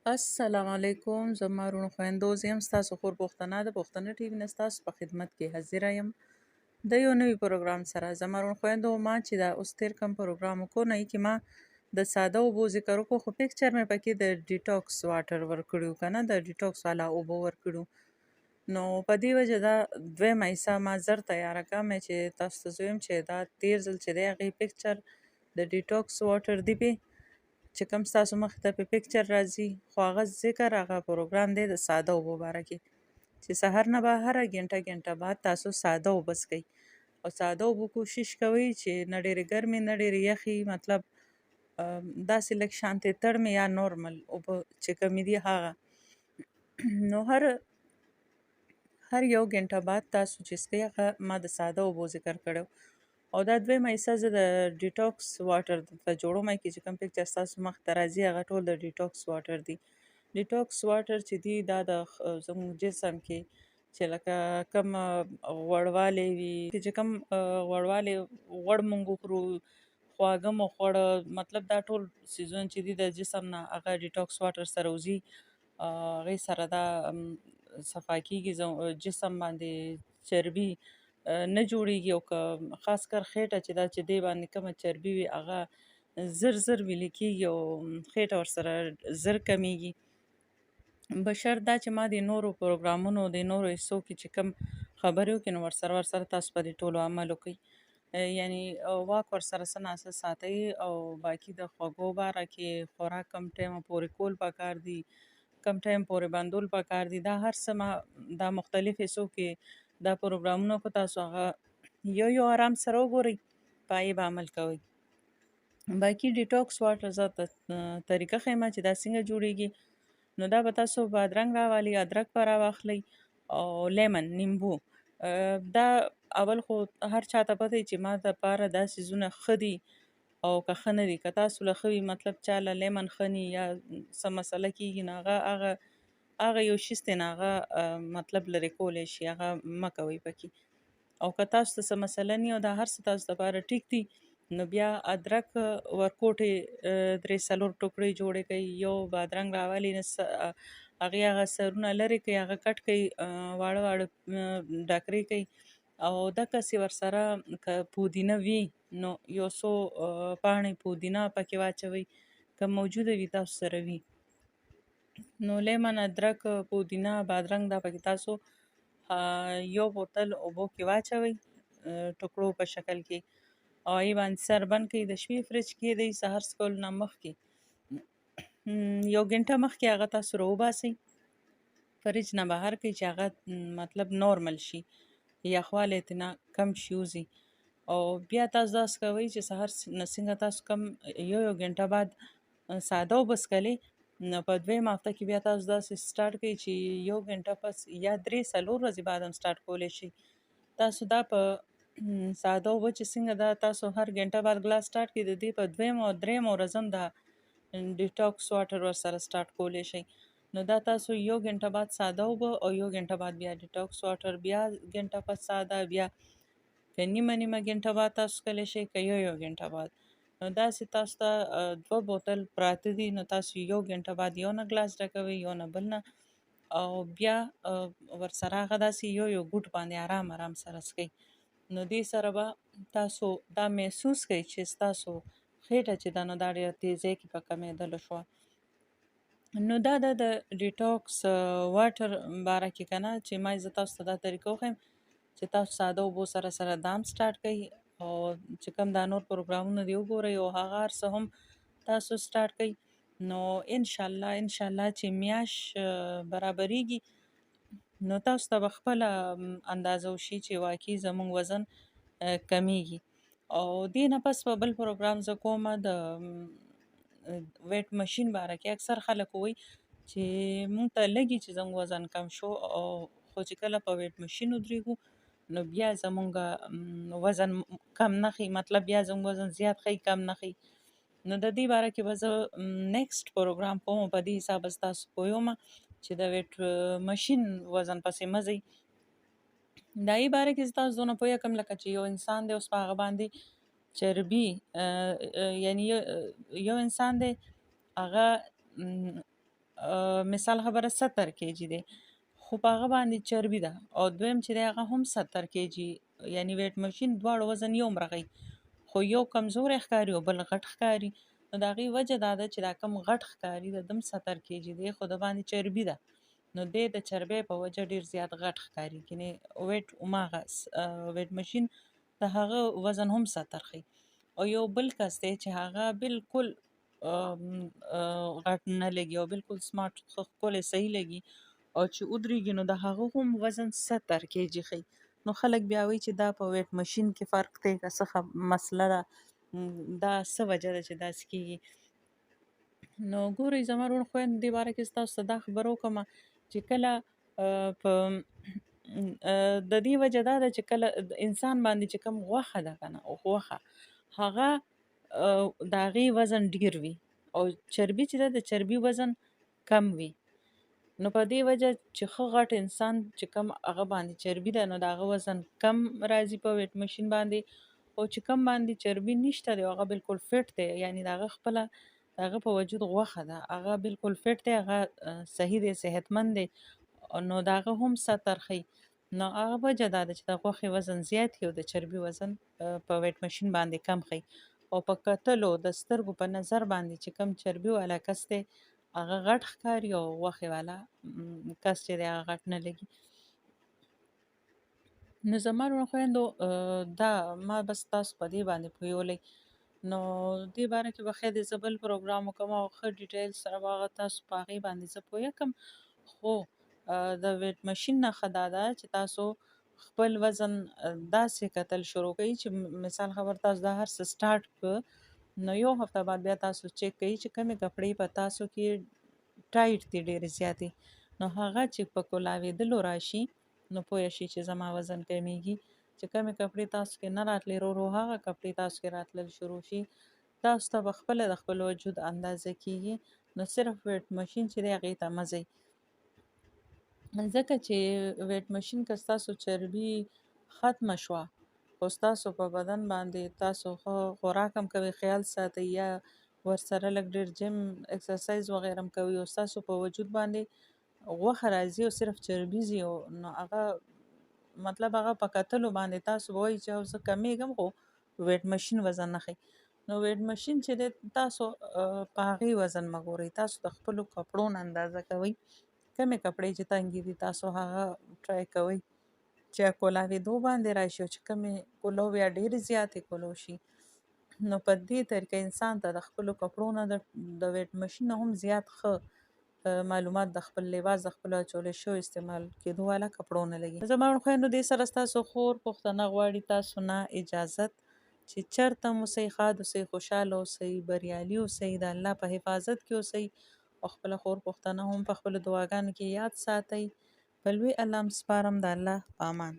السلام علیکم زما وروڼو خویندو، زه یم ستاسو خور پښتنه، د پښتنه ټي وي نه ستاسو په خدمت کې حاضره یم د یو نوي پروګرام سره. زما وروڼو خویندو، ما چې دا اوس تېر کوم پروګرام وکړو نو کې ما د ساده اوبو ذکر وکړو، خو پکچر مې پکې د ډیټاکس واټر ورکړو که نه، د ډیټاکس والا اوبه ورکړو. نو په دې وجه دا دویمه حصه ما زر تیاره کړه مې چې تاسو ته زه ویم چې دا تېر ځل چې دی هغې پکچر د ډیټاکس واټر دی پې چې کوم ستاسو مخې ته په پکچر راځي، خو هغه ذکر هغه پروګرام دی د ساده اوبو باره کې چې سهار نه به هره ګنټه ګنټه بعد تاسو ساده اوبه څښئ او ساده اوبه کوشش کوئ چې نه ډېرې ګرمې نه ډېرې یخې، مطلب داسې لږ شانتې تړمې یا نورمل اوبه چې کومې دي هغه. نو هر یو ګنټه بعد تاسو چې څښئ هغه ما د ساده اوبو ذکر کړی. او دا دویمه حصه زه د ډیټاکس واټر ته جوړوم کې چې کوم پکچر ستاسو مخ ته راځي هغه ټول د ډیټاکس واټر دي. ډیټاکس واټر چې دي دا د زموږ جسم کې چې لکه کوم غوړوالی وي، چې کوم غوړوالی غوړ مونږ وخورو، خواږه مو خوړه، مطلب دا ټول څیزونه چې دي د جسم نه هغه ډیټاکس واټر سره وځي، هغې سره دا صفا کېږي، جسم باندې چربي نه جوړېږي. او که خاص کر خېټه چې دا چې دې باندې کومه چربي وي هغه زر زر ویلي کېږي او خېټه ورسره زر کمیږي. بشر دا چې ما د نورو پروګرامونو د نورو حصو کې چې کوم خبرې وکړي نو ورسره تاسو په دې ټولو عمل وکړئ، یعنی واک ورسره څه ناڅه ساتئ. او باقي د خوږو باره کې خوراک کم ټایمه پورې کول پکار دي، کم ټایم پورې بندول پکار دي، دا هر څه ما دا مختلف حصو کې دا پروګرامونه کو تاسو هغه یو یو آرام سره وګورئ، په هغې به عمل کوئ. باقي ډیټاکس واټر زه طریقه ښیم چې دا څنګه جوړیږي. نو دا به تاسو بادرنګ راوالئ، ادرک به راواخلئ او لیمن نیمبو. دا اول خو هر چا ته پته وي چې ما دپاره دا څیزونه ښه دي او که ښه نه دي. که تاسو له ښه وي، مطلب چا له لیمن ښه نی یا څه مسله کېږي، نو هغه هغه یو شیز دی، نو هغه مطلب لرې کولی شي، هغه مه کوئ پکې. او که تاسو ته څه مسله نی او دا هر څه تاسو دپاره ټیک دي، نو بیا ادرک ورکوټې درې څلور ټوکړې جوړې کړئ، یو بادرنګ راولئ، نو هغې هغه سرونه لرې کړئ، هغه کټ کړئ، واړه واړه ډکرې کړئ. او دقسې ورسره که پودینه وي نو یو څو پاڼې پودینه پکې واچوئ، که موجوده وي تاسو سره وي. نو لیمن، ادرک، پودینه، بادرنګ دا پکې تاسو یو بوتل اوبو کې واچوئ ټوکړو په شکل کې، او هغې باندې سر بند کړئ، د شپې فریج کې دی، سهار څکلو نه مخکې یو ګنټه مخکې هغه تاسو راوباسئ، فریج نه بهر کړئ چې هغه مطلب نورمل شي، یخوالی ترې نه کم شي وځي. او بیا تاسو داسې کوئ چې سهار نه څنګه تاسو کم یو یو ګنټه بعد ساده اوبه څښلې، نو په دویمه هفته کې بیا تاسو داسې سټارټ کړئ چې یو ګنټه پس یا درې څلور ورځې بعد هم سټارټ کولی شئ. تاسو دا په ساده اوبه چې څنګه دا تاسو هر ګنټه بعد ګلاس سټارټ کړئ، د دې په دویمه او درېیمه ورځ هم دا ډیټاکس واټر ورسره سټارټ کولی شئ. نو دا تاسو یو ګنټه بعد ساده اوبه او یو ګنټه بعد بیا ډیټاکس واټر، بیا ګنټه پس ساده، بیا که نیمه نیمه ګنټه بعد تاسو څښلی شئ، که یو یو ګنټه بعد. نو داسې تاسو ته دوه بوتل پراته دي، نو تاسو یو ګنټه بعد یو نه ګلاس ډکوئ، یو نه بل نه، او بیا ورسره هغه داسې یو یو ګوټ باندې آرام آرام سره څښئ. نو دې سره به تاسو دا محسوس کړئ چې ستاسو خېټه چې ده نو دا ډېره تیزۍ کې په کمېدلو شوه. نو دا د ډیټاکس واټر باره کې که نه چې ما زه تاسو ته دا طریقه وښیم چې تاسو ساده اوبو سره سره دام سټارټ کړئ، او چې کوم دا نور پروګرامونه دي وګورئ او هغه هر څه هم تاسو سټارټ کړئ. نو انشاءالله چې میاش برابرېږي نو تاسو ته به خپله اندازه وشي چې واقعي زموږ وزن کمیږي. او دې نه پس به بل پروګرام زه کوم د ویټ مشین باره کې. اکثر خلک وایي چې موږ ته لګي چې زموږ وزن کم شو، او خو چې کله په ویټ مشین ودرېږو نو بیا زموږ وزن کم نه ښیي، مطلب بیا زموږ وزن زیات ښیي کم نه ښیي. نو د دې باره کې به زه نیکسټ پروګرام کوم، په دې حساب به تاسو پوهوم چې د ویټ مشین وزن پسې مه ځئ. د هغې باره کې زه تاسو دونه پوهه کړم لکه چې یو انسان دی اوس په هغه باندې چربي، یعنی یو انسان دی هغه مثال خبره 70 کیجي دی، خو په هغه باندې چربي ده، او دویم چې دی هغه هم 70 کیجي، یعنی ویټ ماشین دواړو وزن یو مرغی، خو یو کمزوری ښکاري او بل غټ ښکاري. نو د هغې وجه دا ده چې دا کم غټ ښکاري د دم 70 کیجي دی، خو د باندې چربي ده، نو دی د چربۍ په وجه ډېر زیات غټ ښکاري. کینې ویټ هماغه ویټ ماشین د هغه وزن هم 70 ښیي. او یو بل کس دی چې هغه بالکل غټ نه لګي او بالکل سمارټ ښه ښکلی صحیح لګي، او چې ودرېږي نو د هغه هم وزن 70 کیجي ښیي. نو خلک بیا وایي چې دا په ویټ ماشین کې فرق دی که څه مسله ده، دا څه وجه ده چې داسې کېږي. نو ګورئ زما وروڼو خویندو، دې باره کې ستاسو ته دا خبره وکړم چې کله په د دې وجه دا ده چې کله انسان باندې چې کوم غوښه ده که نه، غوښه هغه د هغې وزن ډېر وي، او چربي چې ده د چربي وزن کم وي. نو په دې وجه چې ښه غټ انسان چې کوم هغه باندې چربي ده نو د هغه وزن کم راځي په ویټ ماشین باندې، او چې کوم باندې چربي نشته دی هغه بالکل فټ دی، یعنی د هغه خپله د هغه په وجود غوښه ده، هغه بالکل فټ دی، هغه صحیح دی، صحتمند دی، نو د هغه هم 70 ښیي. نو هغه وجه دا ده چې د غوښې وزن زیات وي او د چربي وزن په ویټ ماشین باندې کم ښیي. او په کتلو د سترګو په نظر باندې چې کم چربي والا کس دی هغه غټ ښکاري، او غوښې والا کس چې دی هغه غټ نه لګي. نو زما وروڼو خویندو، دا ما بس تاسو په دې باندې پوهولئ. نو دې باره کې به ښه دی زه بل پروګرام وکړم او ښه ډیټیل سره به هغه تاسو په هغې باندې زه پوهه کړم. خو د ویټ ماشین نه ښه دا ده چې تاسو خپل وزن داسې کتل شروع کړئ چې مثال خبر تاسو دا هر څه سټارټ کړ، نو یو هفته بعد بیا تاسو چک کړئ چې کومې کپړې په تاسو کې ټایټ دي ډېرې زیاتې، نو هغه چې په کولاوېدلو راشي نو پوه شئ چې زما وزن کمیږي. چې کومې کپړې تاسو کې نه راتلې رو رو هغه کپړې تاسو کې راتلل شروع شي، تاسو ته به خپله د خپل وجود اندازه کیږي. نو صرف ویټ ماشین چې دی هغې ته مه ځئ، ځکه چې ویټ ماشین که ستاسو چربي ختمه شوه خو ستاسو په بدن باندې تاسو ښه خوراک هم کوئ، خیال ساتئ، یا ورسره لږ ډېر جیم اکسرسایز وغیره هم کوئ، او ستاسو په وجود باندې غوښه راځي او صرف چربي ځي، او نو هغه مطلب هغه په کتلو باندې تاسو به وایئ چې او زه کمېږم، خو ویټ ماشین وزن نه ښیي. نو ویټ ماشین چې دی تاسو په هغې وزن مه ګورئ، تاسو د خپلو کپړو نه اندازه کوئ، کومې کپړې چې تنګې دي تاسو هغه ټرای کوئ چې کولاوېدو باندې راشي، او چې کومې کولو بیا ډېرې زیاتې کولو شي. نو په دې طریقه انسان ته د خپلو کپړو نه د ویټ ماشین نه هم زیات ښه معلومات د خپل لباس د خپلو اچولی شویو استعمال کېدو والا کپړو نه لګي. زما وروڼو خویندو، دې سره ستاسو خور پښتنه غواړي تاسو نه اجازت چې چېرته هم اوسئ، ښاد اوسئ، خوشحاله اوسئ، بریالي اوسئ، د الله په حفاظت کې اوسئ، او خپله خور پښتنه هم په خپلو دعاګانو کې یاد ساتئ. په لوی الله هم سپارم، د الله په امان.